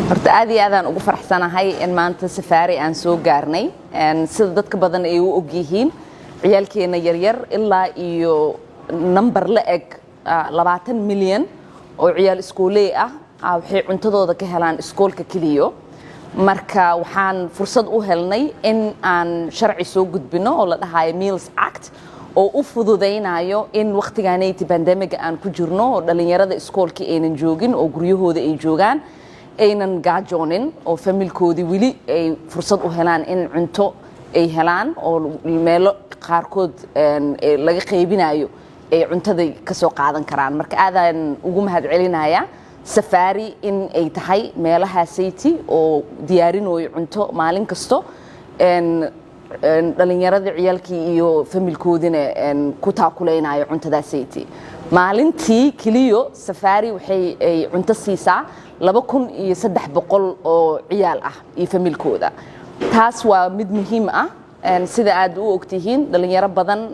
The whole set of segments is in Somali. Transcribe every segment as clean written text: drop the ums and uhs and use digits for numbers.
Horta aad iyo aadaan ugu faraxsanahay in maanta Safaari aan soo gaarnay. Sida dadka badan ay u ogyihiin, ciyaalkeena yaryar ilaa iyo number la eg 20 milyan oo ciyaal iskooley ah waxay cuntadooda ka helaan iskoolka keliyo. Marka waxaan fursad u helnay in aan sharci soo gudbino oo la dhahayo MEALS Act, oo u fududaynayo in wakhtigaanayti pandemic-ga aan ku jirno oo dhallinyarada iskoolka aynan joogin oo guryahooda ay joogaan aynan gaajoonin, oo familkoodii weli ay fursad u helaan in cunto ay helaan, oo meelo qaarkood laga qaybinayo ay cuntada ka soo qaadan karaan. Marka aadaan ugu mahad celinayaa Safaari in ay tahay meelaha sayti oo diyaarinooyo cunto maalin kasto, dhalinyarada ciyaalkii iyo familkoodina ku taakuleynayo cuntadaa sayti. Maalintii keliyo Safaari waxay ay cunto siisaa 2300 oo ciyaal ah iyo familkooda. Taas waa mid muhiim ah. Sida aad u ogtihiin, dhalinyaro badan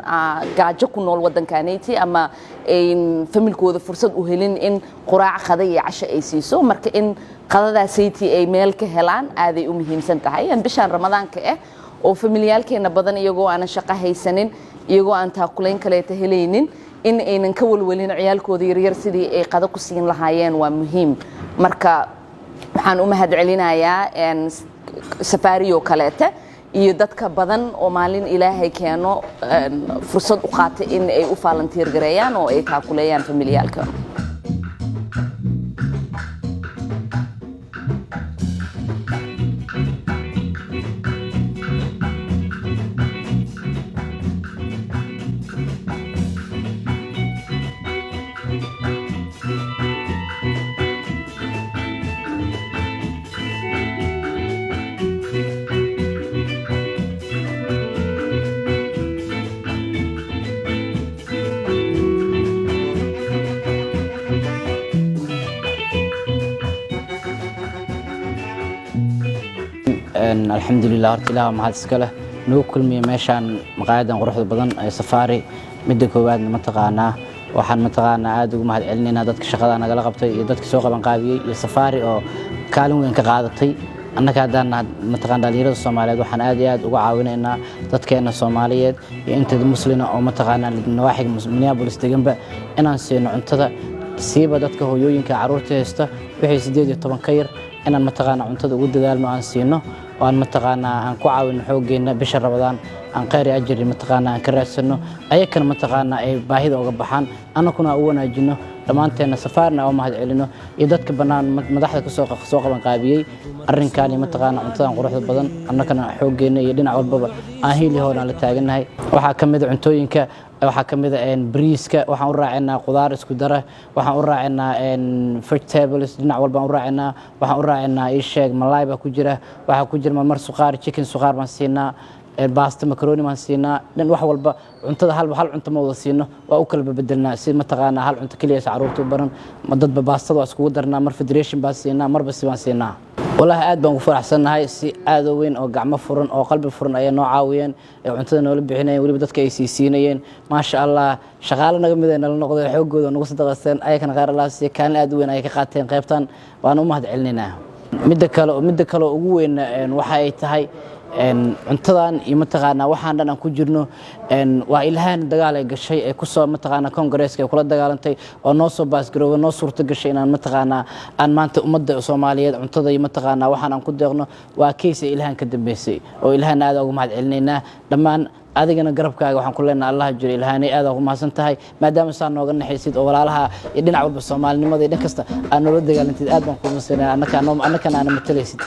gaajo ku nool waddankaanayti ama ayn familkooda fursad u helin in quraac, qada iyo casho ay siiso. Marka in qadadaasaytii ay meel ka helaan aaday u muhiimsan tahay. Bishaan Ramadaanka ah oo familiyaalkeena badan iyagoo aanan shaqo haysanin, iyagoo aan taakulayn kaleeta helaynin, in aynan ka walwalin ciyaalkooda yaryar sidii ay qado ku siin lahaayeen waa muhiim. Marka waxaan u mahad celinayaa Safaariyo kaleete iyo dadka badan oo maalin Ilaahay keeno fursad u qaata in ay u volunteer gareeyaan oo ay taakuleeyaan familiyaalka. Alxamdulilah, horta Ilaah mahad iska leh nagu kulmiye meeshaan maqaayadan quruxda badan ee Safaari. Midda koowaadna, mataqaanaa, waxaan mataqaanaa aad ugu mahad celinaynaa dadka shaqada nagala qabtay iyo dadka soo qaban qaabiyey iyo Safaari oo kaalin weyn ka qaadatay. Annaka haddaan mataqaan dhalinyarada Soomaaliyeed, waxaan aad iyo aad uga caawinaynaa dadkeena Soomaaliyeed iyo inta Muslina oo mataqaanaa nawaaxiga Minneapolis deganba inaan siino cuntada, siiba dadka hooyooyinka carruurta haysta wixii 18 ka yar, inaan mataqaanaa cuntada ugu dadaalno, aan siino oo aan mataqaanaa aan ku caawino xooggeenna bisha Ramadaan, aan khayr iyo ajri mataqaanaa aan ka raadsano, ayakana mataqaanaa ay baahida uga baxaan, annakuna aan u wanaajino. Dhammaanteenna Safaarna aan u mahad celino iyo dadka bannaan madaxda kasoo soo qaban qaabiyey arrinkan iyo mataqaanaa cuntadan quruxda badan. Annakana xooggeenna iyo dhinac walbaba aan hiilihoon aan la taagannahay. Waxaa ka mid a cuntooyinka, waxaa ka mid a bariiska, waxaan u raacinaa qudaar isku dara, waxaan u raacinaa vegetables, dhinac walbaan u raacinaa. Waxaan u raacinaa, ii sheeg, malaay baa ku jira, waxaa ku jira marmar suqaar, chicken suqaar baan siinaa, baasta macaroni baan siinaa, dhan wax walba. Cuntada hal hal cunto ma wada siino, waa u kala bedelnaa si mataqaanaa hal cunto keliya carruurta u baran. Dadba baastada waa iskugu darnaa, mar federation baan siinaa, marba si baan siinaa. Wallaahi aad baan ugu faraxsannahay. Si aad u weyn oo gacmo furan oo qalbi furan ayay noo caawiyeen ee cuntada noola bixinayeen, weliba dadka ay sii siinayeen. Maasha Allah, shaqaale naga mid ay nala noqdeen, xooggooda nagu sadaqaysteen. Ayakana khayr Allah siiye, kaalin aad u weyn ayay ka qaateen qaybtan, waana u mahad celinaynaa. Midda kale ugu weyn waxa ay tahay cuntadan iyo mataqaanaa waxaan dhan aan ku jirno waa Ilhaan dagaal ay gashay ee kusoo mataqaanaa kongareeska ay kula dagaalantay oo noo soo pass garoobay, noo suurto gashay inaan mataqaanaa aan maanta ummadda Soomaaliyeed cuntada iyo mataqaanaa waxaan aan ku deeqno. Waa case ay Ilhaan ka dambeysay oo Ilhaan aad ugu mahad celinaynaa dhammaan. Adigana garabkaaga waxaan ku leenahay Allah jiro. Ilhaanay, aad ugu mahadsan tahay maadaama saa nooga naxaysid oo walaalaha iyo dhinac walba Soomaalinimada iyo dhan kasta aad noola dagaalantid. Aad baan kuu masanaa, annakana aana matalaysid.